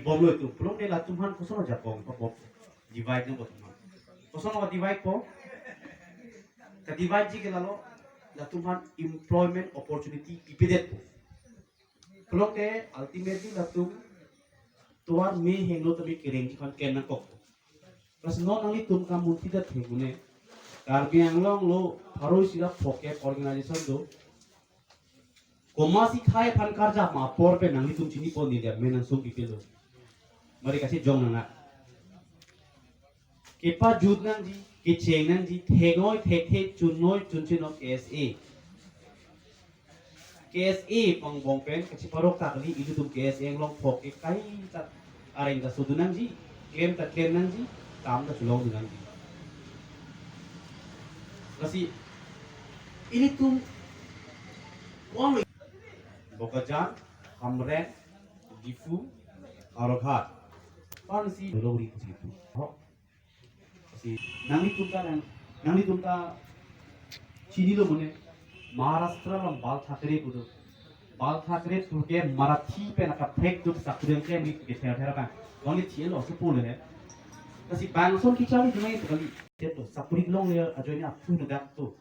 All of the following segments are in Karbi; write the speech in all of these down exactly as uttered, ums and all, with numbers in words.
Bomlo itum, pulote latum aphan koson ajakong pabom, divide nangpo atum aphan. Koson lo divide po? Ka divide ji ke lalo, latum aphan employment opportunity pipedet po. Pulote ultimately latum tovar me hingno tame kereng ji aphan ken nangkok. Plus non nanglitum kamunti ta thek un-e. Karbi Anglong lo pharo isi ra phokep organization do. Komatsi khei aphan karjap ma apor pen nanglitum chinipo, neli amen nangsong pipelo. Mari kasi jong nang na. Kepajut nangji, kecheng nangji, theknoi thekthe, chunnoi chunche non K S A. K S A pangbong pen kachiparok ta kali, ilitum K S A along phokep kaita areng ta sodun nangji, klem ta klem nangji, kam ta chelongdun nangji. Lasi ilitum ko-an lo, Bokajan, Hamren, Diphu, Howraghat. Pan si longri pusi itum. Ho. Si nanglitum ta nang, nanglitum ta chinilo mane, Maharashtra along Bal Thackeray pu do. Bal Thackeray pu ke Marathi pen akaprek tu sakuri ke mi ke thera thera bang. Wani thilo si pule he. Lasi bangson kecharli jumai tu kali. Tep tu sakuri long le ajoine aphu na dak tu.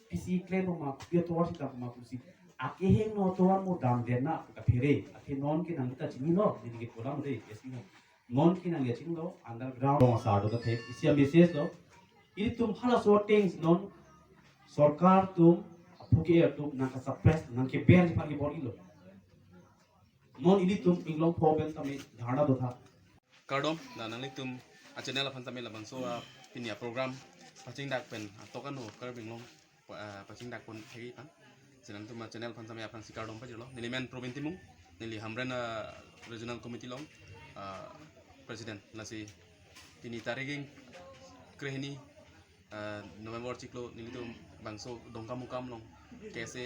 Pisi klem ma, pia tovar sita ma pusi. Akehingno tovar mo damdet na kaphere. Athe non ke nangta chinilo, neli ke pulang de, yes no. Non ke nangya chinglo, underground. Rong asar do kathe, isi a message lo. Ilitum halaso things non sorkar atum, aphu ke atum nangkasuppress, nangkeber ji aphan kebor-ilo. Non ilitum inglong pho pen tame dharna dotha. Kardom, na nanglitum a channel aphan tame labangso a pini a program pachingdak pen atok ano Karbi Anglong pa-, ah, pachingdak pon thek-i aphan. Si nangtum a channel aphan tame aphrangsi kardom pajirlo. Neli men Probin Timung, neli Hamren, ah, Regional Committee along, ah, President. Lasi pini tarik ing krehini, ah, November chiklo nelitum bangso Dongkamukam along K S A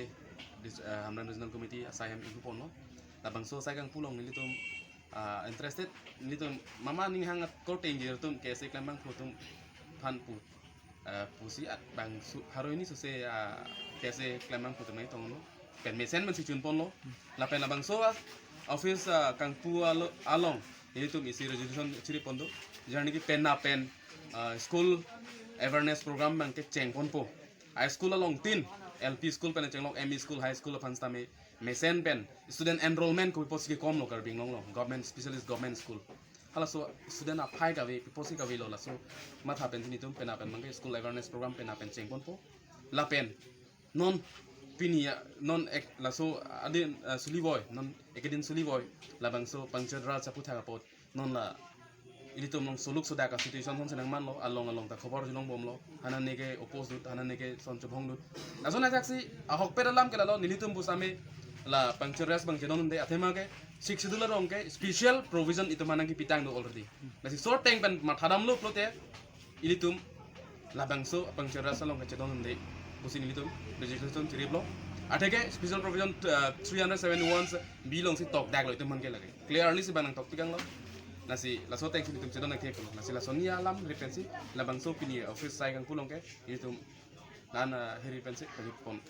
dis-, ah, Hamren Regional Committee asai hem ingpu ponlo. Labangso asai kangpu along nelitum, ah, interested, nelitum mama ninghang at korte ingjir atum K S A klembangphu atum aphan pu, ah, pusi at bangso pharo hini sose, ah, K S A klembangphu atum nangtonglo. Pen mesen pensi chun ponlo. Lapen labangso, ah, office, ah, kangpu alo-, along nelitum isi resolution chiri pon do. Jarni ke penap pen, ah, school awareness program abang kecheng ponpo. High school along tin, L P school pen chenglok M E school, high school aphan sitame mesen pen student enrollment kopi apotsi kekomlo Karbi Anglong along, government, specially government school. Halaso student aphai kave, pi apotsi kavelo, laso matha pen si nelitum penap pen abang ke school awareness program penap pen cheng ponpo. Lapen non pini ya, non ek laso adin, eh, sulivoi, non ekedin sulivoi, labangso Panchayati Raj aputhak apot non la ilitum along soluk sodak a situation son senang manlo, along along ta khobor chelong bomlo, hanan neke oppose dut, hanan neke son chobhong dut. Lason ajaksi ahokpet alam ke lalo, nelitum pusitame la Panchayati Raj abang chedon un-e, athema ke Sixth Schedule along ke special provision itum aphan nangkepitang do already. Lasi so ateng pen mathadamlo pulote ilitum labangso Panchayati Raj along kachedon un-e pusi nelitum legislation chiriplo. Atheke special provision, uh, three hundred seventy-one B alongsi tokdaklo itum aphan ke lake. Clearly si abang nangtokpikanglo. Lasi laso atengsi nelitum chedon nangtheklo. Lasi lason ni alam ri pensi labangso pini office asai kangpu along ke nelitum nana heri pensi pagi pon.